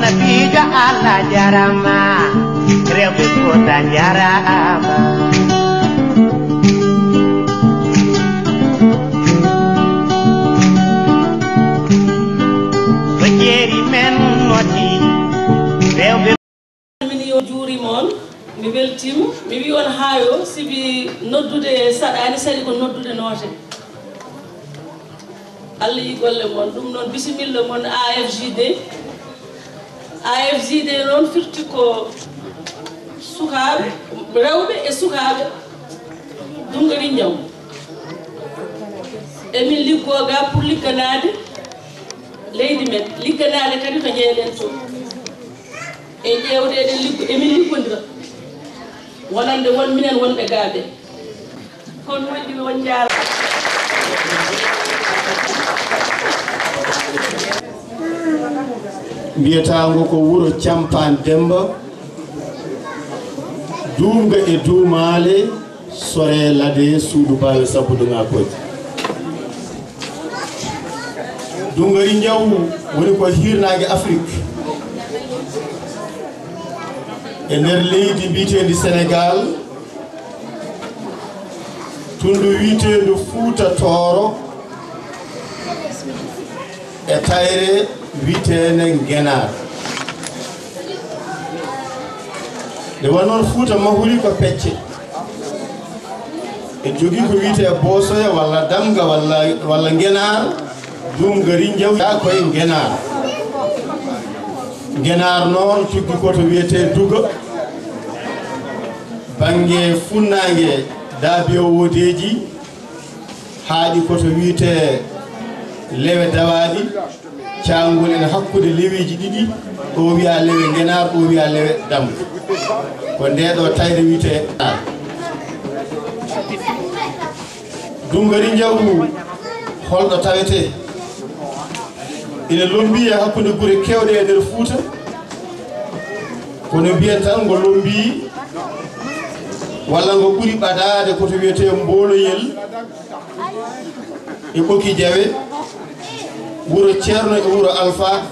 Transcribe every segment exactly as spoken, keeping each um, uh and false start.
Nabiijo Allah jarama, rewɓe Fuuta jarama. Ko jeeri men noddi, rewɓe. Min yo juurima on, mi weltima. Mi wi on haayo, sibi noddude saɗani, saɗi ko noddude noote. Allah yi golle mon. Ɗum noon, bisimilla mon A F J D. A F J D noon firti ko sukaaɓe, rewɓe e sukaaɓe Dungari Njaw. Emin liggoo ga pour ligganaade leydi men, ligganaade kadi to jeeɗen to. E ƴeewde eɗen liggo, emin liggondira. Wonande won minen wonɓe ga ɓe. Kon moƴƴi, on njaaraama. Mbiyataa ngo ko wuro Campaan Demba, duumga e duumaale, sore lade suudu baawe sabbudu ŋakooje. Dungari Njaw woni ko hiirnaange Afrik, e nder leydi mbiyeteendi Senegaal, tundu wiyeteendu Fuuta Tooro, e tayre wiyeteende Ngenaar. Nde wonnoon Fuuta mahori ko pecce. En jogii ko wiyetee Boosoya walla Damga walla, walla Ngenaar, Dungari Njaw yaa koye Ngenaar. Ngenaar noon tuggi ko to wiyetee Duga, bannge funnaange Daabiyo Woodeeji, haaɗi ko to wiyetee Lewe Dawaaɗi, caangol ene hakkunde leweeji ɗiɗi, ɗo wiyaa Lewe Ngenaar, ɗo wiyaa Lewe Damga. Ko ndee ɗo tayre wiyetee Dungari Njaw, holɗo tawetee? Ene lombii e hakkunde gure keewɗe e nder Fuuta, kono mbiyen tan ngo lombii walla ngo ɓuri ɓadaade ko to wiyetee Mbooloyel e Ɓoki Jawe, wuro Ceerno e wuro Alfaa.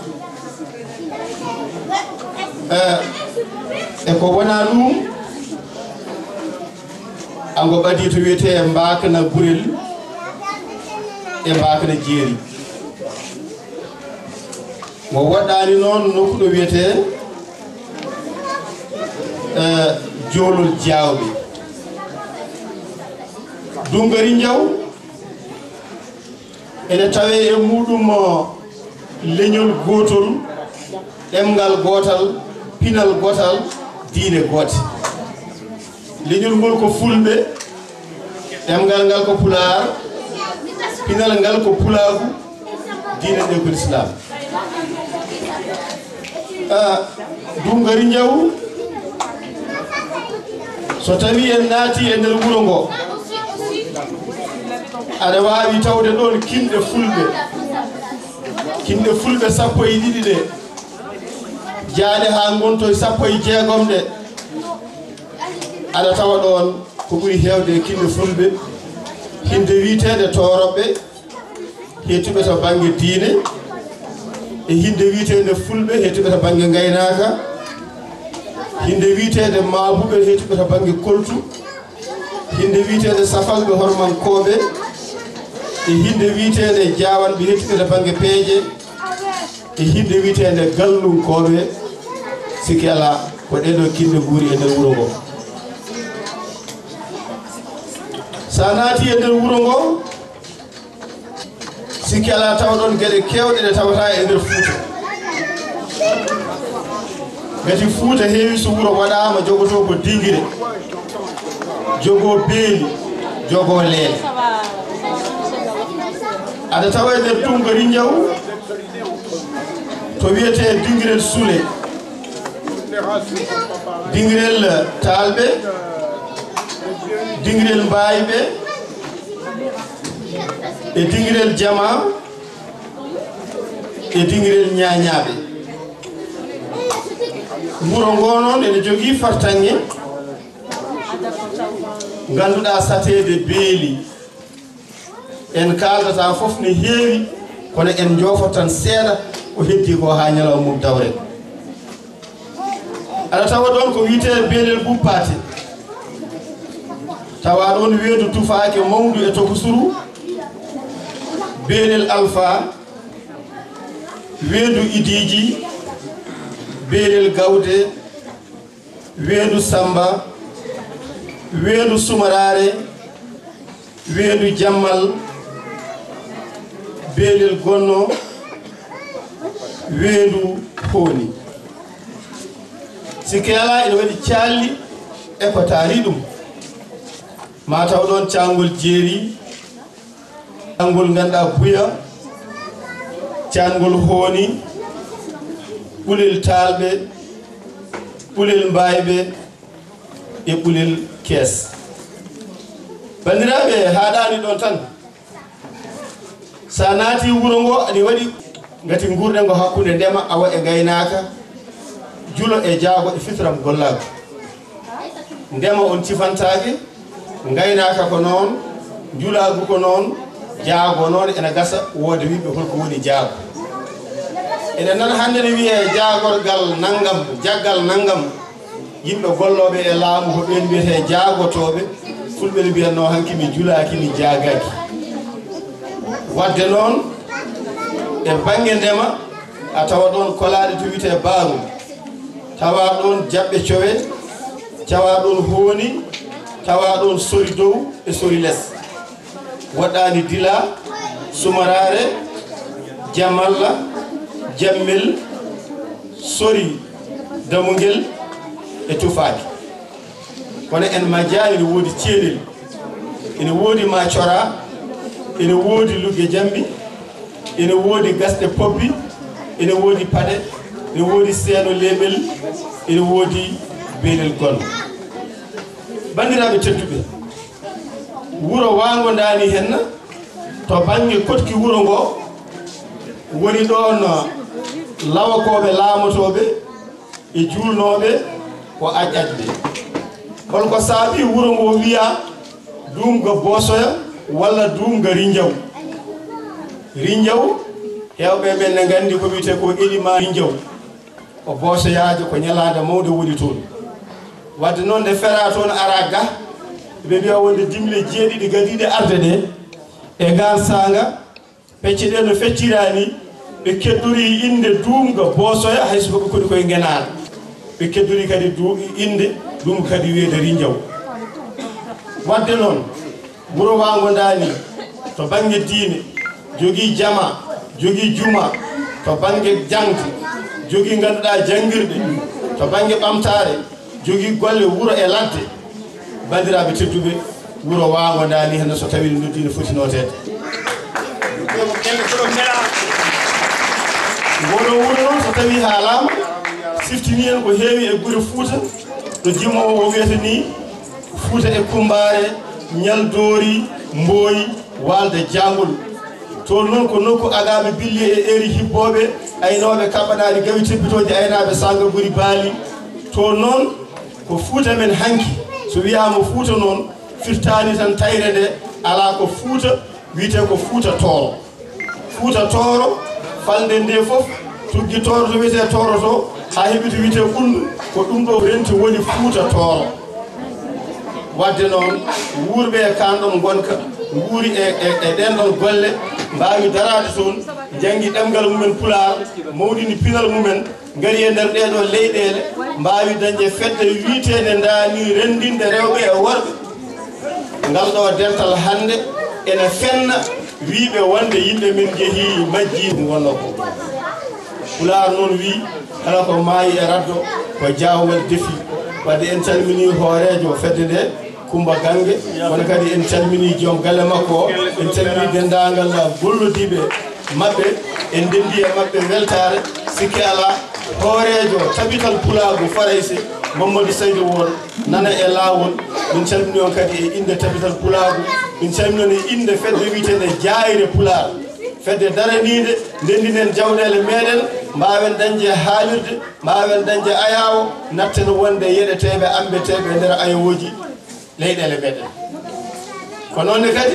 Eh, e ko wonaa ɗum, ango ɓadii to wiyetee Mbaakna Gurel e Mbaakna Jeeri. Mo waɗɗaani noon nokku ɗo wiyetee, eh, Joolol Jaawɓe. Dungari Njaw ene tawee e muɗum, o, leñol gootol, ɗemngal gootal, pinal gootal, diine goote. Leñol ngol ko Fulɓe, ɗemngal ngal ko Pulaar, pinal ngal ko Pulaagu, diine nde ko Lislaam. Ah, Dungari Njaw, so tawii en naatii e nder wuro ngo, aɗa waawi tawde ɗoon kinɗe Fulɓe, kinɗe Fulɓe sappo e ɗiɗi ɗe, jaaɗe haa ngontoy sappo e jeegom ɗe. Aɗa tawa ɗoon ko ɓuri heewde e kinɗe Fulɓe, hinde wiyeteende Tooroɓɓe, heetuɓe to bannge diine, e hinde wiyeteende Fulɓe, heetuɓe to bannge ngaynaaka, hinde wiyeteende Maabuɓe, heetuɓe to bannge koltu, hinde wiyeteende Safalɓe Hormankooɓe, e hinde wiyeteende Jaawanɓe, heetuɓe to bannge peeje, e hinde wiyeteende Gallunkooɓe. Sikki alaa, ko ɗee ɗoo kinɗe nguuri e nder wuro ngo. So a naatii e nder wuro ngo, sikki alaa, tawa ɗoon geɗe keewɗe ɗe tawataa e nder Fuuta. Ngati Fuuta heewi, so wuro waɗaama, jogotoo ko dingire, jogoo beeli, jogoo leele. Aɗa tawa e nder Dungari Njaw to wiyetee Dingirel Sule, Dingirel Taalɓe, Dingirel Mbaayɓe, e Dingirel Jamaa, e Dingirel Ñaañaaɓe. Wuro ngoo noon ene jogii fartaŋŋe, ngannduɗaa, sateede beeli. En kaaldataa fof ne heewi, kono en njoofat tan seeɗa ko heddii ko haa ñalawma mum dawren. Aɗa tawa ɗon ko wiyetee Beelel Buppaate, tawa ɗon weendu tufaake mawndu e tokosuru, Beelel Alfa, weendu Idiiji, Beelel Gawde, weendu Sammba, weendu Sumaraare, weendu Jammal, Beelel Gonno, weendu Hooni. Sikke alaa ene waɗi caalli e ko taari ɗum. Ma taw ɗoon caangol jeeri, caangol ngannduɗaa buya, caangol hooni, ɓulel taalɓe, ɓulel mbaayɓe e ɓulel kees. Banndiraaɓe, haaɗaani ɗoon tan. So a naati wuro ngo, aɗa waɗi ngati nguurɗen ngo hakkunde ndema, awa e ngaynaaka, julo e jaago e fitram gollaagu. Ndema on cifantaake, ngaynaaka ko noon, njulaagu ko noon, jaago noon ene gasa wooda wiɓe holko woni jaago. Ene nana hannde ne wiyee jaagorgal nanngam, jaggal nanngam. Yimɓe gollooɓe e laamu ko ɓeen mbiyetee jaagotooɓe, fulɓe ne mbiyatnoo hanki mi julaaki, mi jaagaaki. Wadde noon, e bannge ndema, a tawa ɗoon kolaaɗe to wiyetee Baaru, tawa ɗoon Jaɓɓe Cowe, tawa ɗoon Hooni, tawa ɗoon Sori Dow e Sori Les. Waɗaani Dila, Sumaraare, Jamalla, Jammel, Sori, Damugel e Tufaaki. Kono en majjaani, ene woodi Ceelel, ene woodi Macora, ene woodi Lugge Jambi, ene woodi Gasɗe Pobbi, ene woodi Paɗe, ene woodi Seeno Leeɓel, ene woodi Beelel Gon. Banndiraaɓe tedduɓe, wuro Waango Ndaani henna, to bannge koɗki wuro ngo, woni ɗoon lawakooɓe laamotooɓe e juulnooɓe ko aƴ-aƴɓe. Holko saabii wuro ngo wiyaa Duumga Boosoya walla Duumga Rinjaw? Rinjaw, heewɓe men ne nganndi ko wiyetee ko Elimaan Rinjaw. Ko boosoyaajo, ko ñalaande mawnde woni toon. Wadde noon, nde feraa toon ara ga, ɓe mbiya wonde dimle jeeɗiɗi gadiiɗe arde ɗe, e ngaan saanga, pecce ɗe no fecciraani, ɓe keddori innde Duumga Boosoya, hay so ko ɓe koɗi koye Ngenaar. Ɓe keddori kadi du-, innde Duumga kadi wiyeede Rinjaw. Wadde noon, Wuro Waango Ndaani, to bannge diine, jogii jama, jogii juma, to bannge jaŋde, jogii ngannduɗaa janngirɗe, to bannge ɓamtaare, jogii golle wuro e ladde. Banndiraaɓe tedduɓe, wuro Waango Ndaani hannde so tawii no noddi no foti nooteede. Ngoɗo wuro noon so tawii haalaama, siftini en ko heewi e gure Fuuta, no jimoowo o wiyata nii, Fuuta e Kummbaare, Ñaldoori, Mbooy, Waalde Jaangol. Toon noon ko nokku agaaɓe billi e eeri hibbooɓe, aynooɓe kaɓɓanaaɗi gawi tebbitooji aynaaɓe saanga guri baali. Toon noon ko Fuuta men hanki. So wiyaama Fuuta noon, firtaani tan tayre nde, alaa ko Fuuta, wiyetee ko Fuuta Tooro. Fuuta Tooro, falnde nde fof, tuggi Tooro to wiyetee Tooro to, haa heɓi to wiyetee Ɓunndu, ko ɗum ɗo renti woni Fuuta Tooro. Wadde noon, wuurɓe e kaan ɗoon ngonka, nguuri e, e, e ɗeen ɗoon golle, mbaawi daraade toon, njanngi ɗemngal mumen Pulaar, mawndini pinal mumen, ngari e nder ɗee ɗoo leyɗeele, mbaawi dañde fedde wiyeteende Ndaani renndinde rewɓe e worɓe. Ngal ɗoo dental hannde ene fenna wiyɓe wonde yimɓe men njehii, majjii, ɗum wonnoo ko. Pulaar noon wiyi, kala ko maayi e raddo, ko jaawal defi. Wadde en calminii hooreejo fedde nde, Kummba Gannge, kono kadi en calminii joom galle makko o, en calminii denndaangal gollodiiɓe maɓɓe, en ndenndi e maɓɓe weltaare, sikke alaa, hooreejo tabital pulaagu Farayse, Mamadou Saydou Won, nana e laawol. Min calminii on kadi e innde tabital pulaagu, min calminii on e innde fedde wiyeteende Jaayre Pulaar, fedde daraniinde, ndenndinen jawɗeele meeɗen, mbaawen dañde haalirde, mbaawen dañde ayaawo, natten wonde yeɗeteeɓe, ambeteeɓe e nder ayawooji leyɗeele meɗen. Ko noon ne kadi,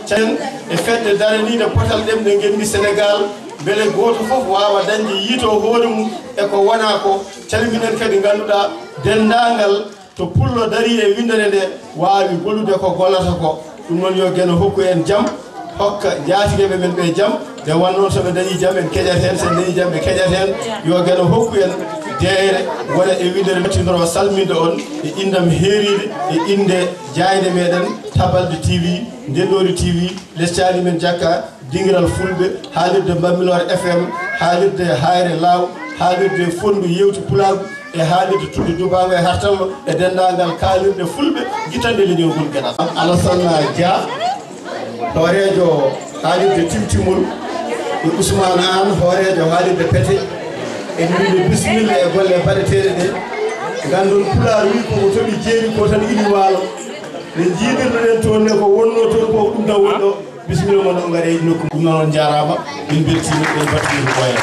can e fedde daraniinde potal ɗemɗe ngenndi Senegaal, mbele gooto fof waawa dañde yiito hoore mum e ko wonaa ko. Calminen kadi ngannduɗaa denndaangal to pullo darii e winndere nde waawi gollude ko gollata ko. Ɗum noon yo Geno hokku en jam, hokka njaatigeeɓe men ɓe jam, nde wonnoo so ɓe dañii jam en keƴat heen, so en dañii jam ɓe keƴat heen. Yo Geno hokku en deeyre wona e winndere. Mbattindoro salminde on e inndam heeriiɗe, e innde jaaynde meɗen Tabalde T V, Ndendoori T V, Lescaali men Jakka, Dingiral Fulɓe, haalirde Bambilor F M, haalirde Hayre Laaw, haalirde Fonndu Yewti Pulaagu, e haalirde Tulde Dubaango e Hartallo, e denndaangal kaalirɗe Fulɓe, gittanɗe leñol ngol geɗal. Alassane Dia, hooreejo haalirde Timtimol, e Ousmane Anne, hooreejo haalirde Pete, en mbiɓe bisimilla e golle baɗeteeɗe ɗe. Nganndon Pulaar wi ko o toɓi jeeri ko tan ili waalo. Nde njiidirnoɗen toon ne ko wonnoo toon ko ɗum tan woni ɗo. Bisimilla mon, on ngari e nokku. Ɗum noon, on njaaraama, min mbeltiima, min mbaɗtiima ko wayi.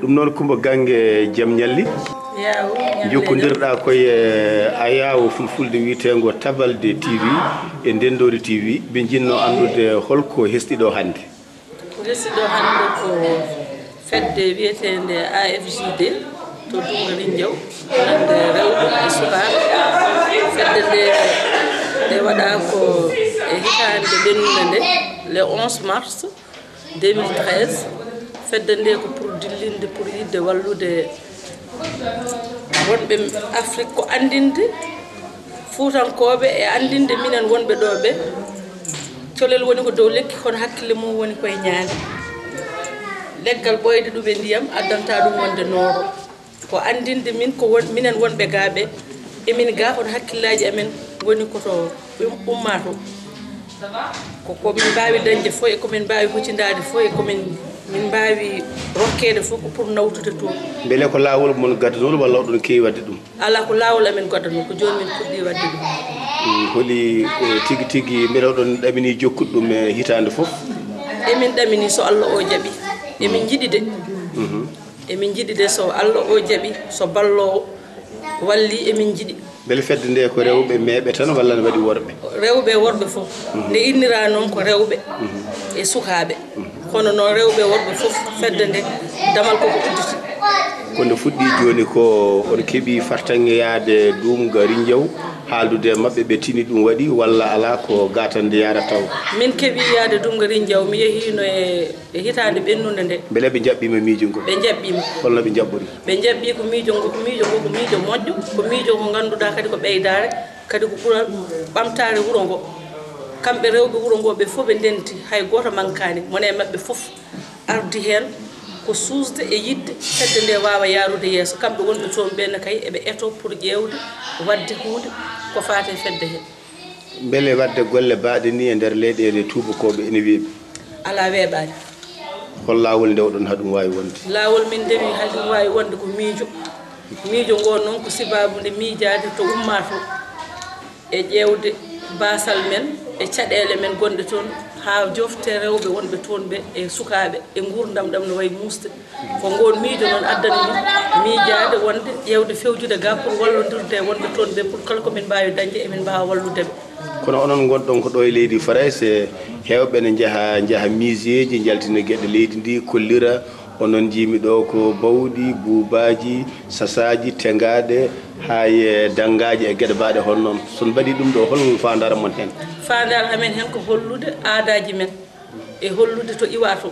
Ɗum noon, Kumba Gaŋŋe, jam ñalli. Yaw, ñalli. Jokkondirɗaa koye, eh, ayaawo fulfulde wiyeteengo Tabalde T V e Ndendoori T V. Ɓe njinnoo anndude holko hesɗi ɗo hannde. Ko hesɗi ɗo hannde ko fedde wiyeteende A F J D to Duunga Rinnjaw, hannde rewɓe e sukaaɓe. Fedde nde, nde waɗaa ko e hitaande ɓennunde nde, le onze mars deux mille treize. Fedde nde ko pour dillinde, pour yiɗde wallude wonɓe Afrik, ko anndinde Fuutankooɓe e anndinde minen wonɓe ɗo ɓe, colel woni ko dow lekki, kono hakkille mum woni koye ñaande. Leggal ɓooyde ɗum e ndiyam addanta ɗum wonde nooro. Ko anndinde min ko won, minen wonɓe gaa ɓe, emin gaa, kono hakkillaaji amen ngoni ko to um-, ummaa to. Ko, ko min mbaawi dañde fof e ko min mbaawi hucindaade fof e ko min, min mbaawi rokkeede fof ko pour nawtude toon. Mbele ko laawol mon gaddanol walla oɗon keewi waɗde ɗum? Alaa, ko laawol amen gaddanol, ko jooni min puɗɗii waɗde ɗum. Holi ko tigi tigi mbele oɗon ɗamini jokkude ɗum e hitaande fof? Emin ɗamini so Allah o jaɓi. Emin njiɗi de. Emin njiɗi de so Allah o jaɓi, so balloowo walli emin njiɗi. Mbele fedde nde ko rewɓe meeɓe tan walla ne waɗi worɓe? Rewɓe e worɓe fof. Nde innira noon ko rewɓe e sukaaɓe. Kono noon rewɓe e worɓe fof fedde nde damal koko udditi. Ko nde fuɗɗi jooni ko on keɓi fartaŋŋe yahde Duumga Rinnjaw haaldude e maɓɓe, ɓe tini ɗum waɗi walla alaa, ko gatande yaara taw? Min keɓi yahde Duumga Rinnjaw, mi yehiino e, e hitaande ɓennunde nde. Mbele ɓe njaɓɓiima miijo ngo? Ɓe njaɓɓiima. Holno ɓe njaɓɓori? Ɓe njaɓɓi ko miijo ngo, ko miijo ngo, ko miijo moƴƴo, ko miijo ngo ngannduɗaa kadi ko ɓeydaare, kadi ko ɓural ɓamtaare wuro ngo. Kamɓe rewɓe wuro ngo ɓe fof ɓe ndenti, hay gooto mankaani, mone e maɓɓe fof ardi heen ko suusde e yiɗde fedde nde waawa yaarude yeeso. Kamɓe wonɓe toon ɓe ne kay eɓe eto pour ƴeewde waɗde huunde ko faati e fedde he. Mbele waɗde golle baaɗe ni e nder leyɗeele tuubakooɓe ene weeɓi? Alaa, weeɓaani. Hol laawol ndewɗon haa ɗum waawi wonde? Laawol min ndewi haa ɗum waawi wonde ko miijo. Miijo ngo noon ko sabaabu nde miijaade to ummaa to e ƴeewde baasal men e caɗeele men gonɗe toon, haa jofte rewɓe wonɓe toon ɓe e sukaaɓe e nguurndam ɗam no wayi muusde. Ko ngoon miijo noon addani min miijaade wonde ƴeewde fewjude ga pour wallondirde e wonɓe toon ɓe, pour kala ko min mbaawi dañde emin mbaawa wallude ɓe. Kono onon ngonɗon ko ɗo e leydi Farayse, heewɓe ne njaha, njaha muséeji, njaltina geɗe leydi ndi, kollira. Onon njiimi ɗo ko bawɗi, buubaaji, sasaaji, teŋaaɗe, haa e daŋŋaaji e geɗe baaɗe hono noon. So on mbaɗii ɗum ɗo, hol faandaare mon heen? Faandaare amen heen ko hollude aadaaji men e hollude to iwa to.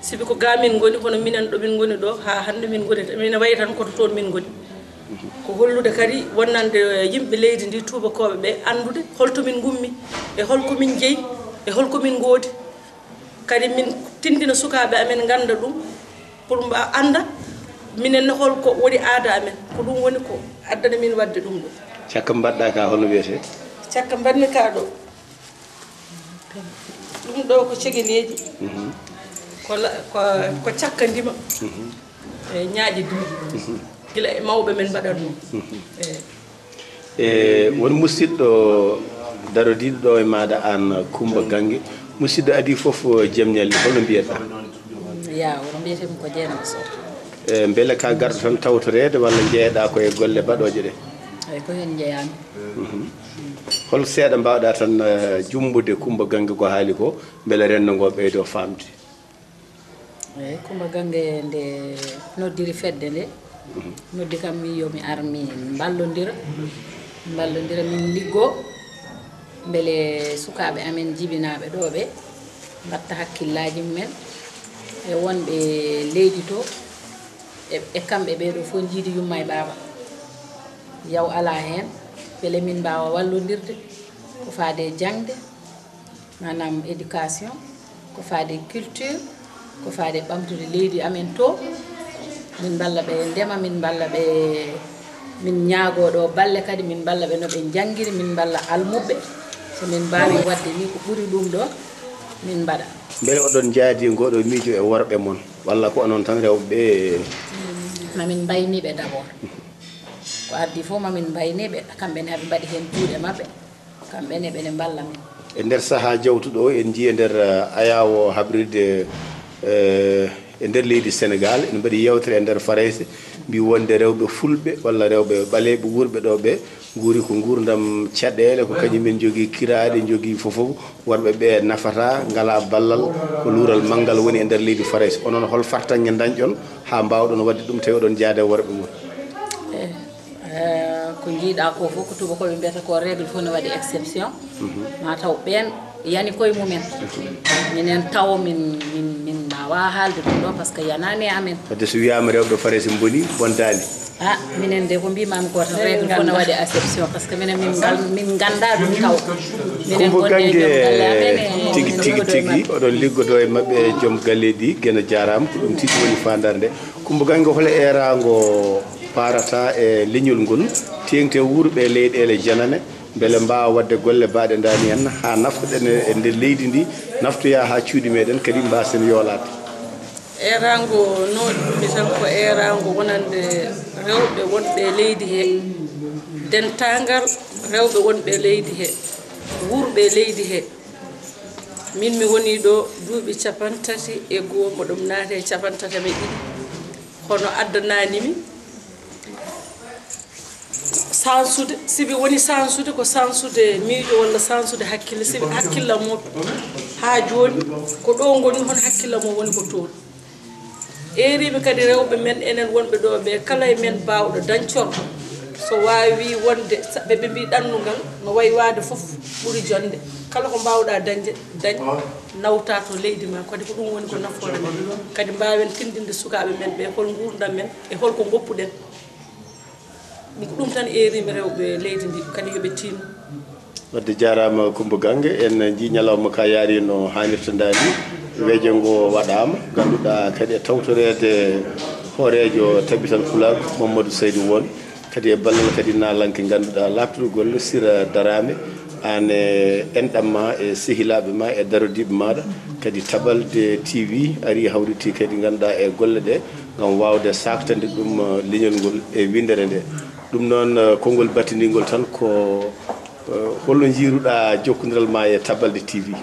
Sibi ko ga min ngoni, kono minen ɗo min ngoni ɗo, haa hannde min ngoni, min wayi tan ko to toon min ngoni. Ko hollude kadi wonande yimɓe leydi ndi, tuubakooɓe ɓe, anndude hol to min ngummi, e hol ko min jeyi, e hol ko min ngoodi. Kadi min tinndina sukaaɓe amen, ngannda ɗum, pour mba annda minen ne hol ko woni aada amen. Ko ɗum woni ko addani min waɗde ɗum ɗo. Cakka mbaɗɗa ka, hono wiyetee? Cakka mbaɗmi ka ɗo. Ɗum ɗo ko cegeleeji. Mhm. Ko la-, ko, ko cakka ndima. Mhm. E ñaaƴe duuɗi. Mhm. Gila e mawɓe men mbaɗatnoo. Mhm. Eyi. E, won musidɗo darodiiɗo ɗo e maaɗa aan, Kummba Gaŋŋe. Musidɗo adii fof, jam ñalli, holno mbiyeɗaa? Ya, won mbiyetee mi ko Jeynaba Sow. E, mbele ka garɗo tan tawtoreede walla njeyeɗaa ko e golle baɗooje ɗe? Eyi, ko heen njeyaami. Mhm. Hol seeɗa mbaawɗaa tan, eh, jummbude Kummba Gaŋŋe ko haali ko, mbele renndo ngo ɓeydoo faamde? Eyi, Kummba Gaŋŋe nde noddiri fedde nde, mhm, noddi kam, wi yo mi ar, min mballondira, mballondira, min liggoo, mbele sukaaɓe amen jibinaaɓe ɗo ɓe mbaɗta hakkillaaji mumen e wonɓe leydi to, e, e kamɓe ɓee ɗo fof njiidi yumma e baaba. Yaw alaa heen, mbele min mbaawa wallondirde ko faade e jaŋde, maanaam éducation, ko faade culture, ko faade ɓamtude leydi amen to. Min mballa ɓe ndema, min mballa ɓe, min ñaagoo ɗo balle kadi, min mballa ɓe no ɓe njanngiri, min mballa almuɓɓe. So min mbaawi waɗde ni ko ɓuri ɗum ɗo, min mbaɗa. Mbele oɗon njaadi ngoɗo miijo e worɓe mon, walla ko onon tan rewɓe ɓe? Ma min mbayni ɓe d'abord. Ko addi fof ma min mbayni ɓe, kamɓe ne haɓe mbaɗi heen juuɗe maɓɓe. Kamɓe ne ɓe ne mballa min. E nder sahaa jawtuɗo o, en njii e nder, eh, ayaawo habrirde, eh, e nder leydi Senegaal, ene mbaɗi yeewtere e nder Farayse, mbi wonde rewɓe fulɓe walla rewɓe ɓaleeɓe wuurɓe ɗo ɓe nguuri ko nguurndam caɗeele, ko kañum en njogii kiraaɗe, njogii fof fof, worɓe ɓe nafata, ngalaa ballal, ko luural manngal woni e nder leydi Farayse. Onon hol fartaŋŋe ndañɗon haa mbaawɗon waɗde ɗum tawi oɗon njaada e worɓe mon? Eh, ko njiiɗaa ko fof, ko tuubakooɓe mbiyata ko règle fof ne waɗi exception. Mhm. Ma taw ɓeen yani koye mumen. Minen tawo min, min, min mbaawaa haalde ɗum ɗo, par ce que yanaani e amen. Wadde so wiyaama rewɓe Farayse mboni, bontaani? Ah, minen de ko mbiimaami ko tan, règle fof ne waɗi exception, par ce que minen min ngal-, min nganndaa ɗum taw. Minen Kummba Gaŋŋe, tigi, tigi, tigi, oɗon liggodoo e maɓɓe, joom galleeji ɗi, Geno jaaraama, ko ɗum tigi woni faandaare nde. Kummba Gaŋŋe, hol eeraango paarata e leñol ngol, teeŋti e wuurɓe e leyɗeele janane, mbele mbaawa waɗde golle baaɗe ndaani en, haa naftoɗen e nder leydi ndi, naftoya haa cuuɗi meɗen kadi mbaasen yoolaade? Eeraango nooɗi ɗum tan ko eeraango wonande rewɓe wonɓe e leydi he, dentaangal rewɓe wonɓe e leydi he, wuurɓe e leydi he. Min mi wonii ɗo duuɓi capantati e goo, mboɗo mi naati e capantati e ɗiɗi. Kono addanaani mi sansude, sibi woni sansude ko sansude miijo walla sansude hakkille, sibi hakkillam o haa jooni ko ɗo ngoni, hono hakkillam o woni ko toon. Eeriimi kadi rewɓe men, enen wonɓe ɗo ɓe, kala e men baawɗo dañcorɗo, so waawi wonde, saɓɓe ɓe mbii ɗannungal no wayi waade fof ɓuri jonnde. Kala ko mbaawɗaa dañde, dañ, nawta to leydi ma. Kadi ko ɗum woni ko nafoore men. Kadi mbaawen tinndinde sukaaɓe men ɓe hol nguurndam men e hol ko ngoppuɗen. Ɗum ko ɗum tan eeriimi rewɓe leydi ndi, kadi yo ɓe tiinno. Wadde jaaraama Kumba Gaŋŋe, en njii ñalawma ka yaari no haanirta ndaa ni. Wejo ngo waɗaama, ngannduɗaa kadi e tawtoreede hooreejo Tabital Pulaagu, Mamadou Saydou Won, kadi e ballal kadi naalanke ngannduɗaa laaɓtuɗo golle Sira Daraame, aan e enɗam ma e sehilaaɓe ma e darodiiɓe maaɗa, kadi Tabalde T V ari hawriti kadi ngannduɗaa e golle ɗe ngam waawde saaktande ɗum, eh, leñol ngol e winndere nde. Ɗum noon, eh, konngol battindiingol tan ko, eh, holno njiiruɗaa jokkondiral ma e Tabalde T V?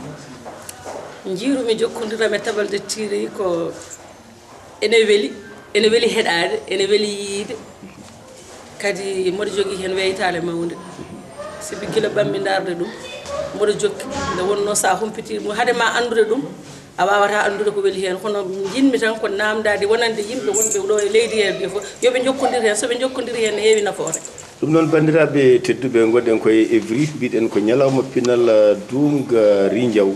Njiirumi jokkondiral e Tabalde T V ko ene weli, ene weli heɗaade, ene weli yiide, kadi mboɗo jogii heen weytaare mawnde. Sibi gila bammi ndaarde ɗum, mboɗo jokki, nde wonnoo so a humpitii ɗum, hade ma anndude ɗum, a waawataa anndude ko weli heen. Kono njiɗmi tan ko naamndaade wonande yimɓe wonɓe ɗo e leydi hee ɓe fof, yo ɓe njokkondir heen. So ɓe njokkondiri heen, ne heewi nafoore. Ɗum noon, banndiraaɓe tedduɓe, ngonɗen ko e Evry, mbiɗen ko ñalawma pinal, eh, duumga Rinjaw.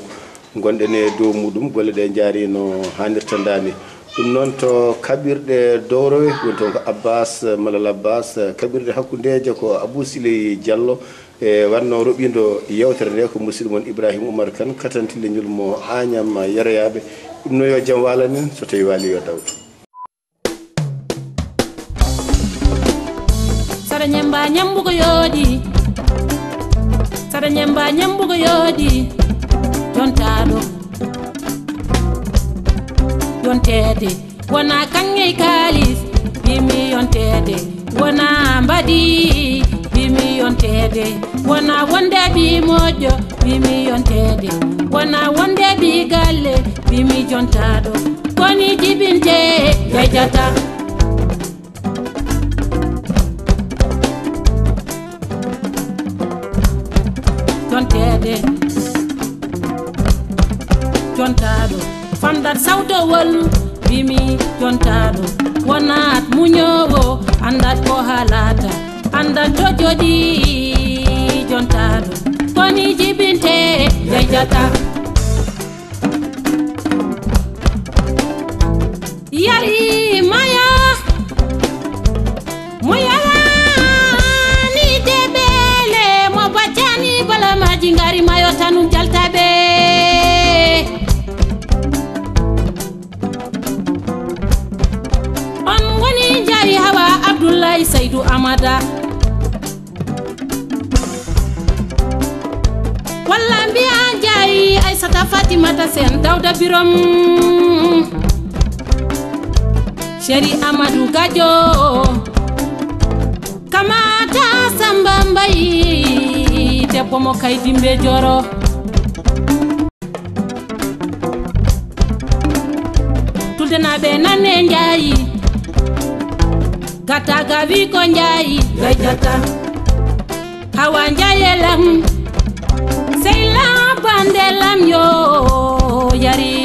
Ngonɗen e dow muɗum, golle ɗe njaari no haanirta ndaa ni. Ɗum noon, to kaɓirɗe dowrowe, woni toon ko Abbas, Malal Abbas, kaɓirɗe hakkundeeje ko Abou Siley Diallo, e wonno roɓindo yewtere nde ko musidɗo mon Ibrahima Oumar Kane, katante leñol mo Agnam Yeroyaaɓe. Ɗum noon yo jam walan en, so tawi waali yo dawtu. Saɗa ñemmba ñemmbugo yooɗi, saɗa ñemmba ñemmbugo yooɗi, jontaaɗo, jonteede. Wona kaŋŋe e kaalis, mbimi yonteede. Wona mbaɗi, mbimi yonteede. Wona wonde ɓi moƴƴo, mbimi yonteede. Wona wonde ɓi galle, mbimi jontaaɗo. Koni jibinte, yejjata. Jonteede, jontaaɗo, famɗat sawtowol, mbimi jontaaɗo, wonat muñoowo, anndat ko haalata, anndat to jooɗi, jontaaɗo, koni jibinte, yejjata. Yari maya, mo yalani debele, mo baccani balamaji ngari mayo tanum jaltaɓe. On woni Njaay Hawa Abdullahi Saydu Amada. Walla mbiya Njaay Aysata Fatimata Sen Dawda Birom. Chéri Amadou Gadio. Kamata Samba Mbayi, debbo mo kay dimbe joro. Tuldenaɓe nanne njaayi, gata gawi ko njaayi, gay jata. Hawa njaaye lam, sey labande lam yo, yari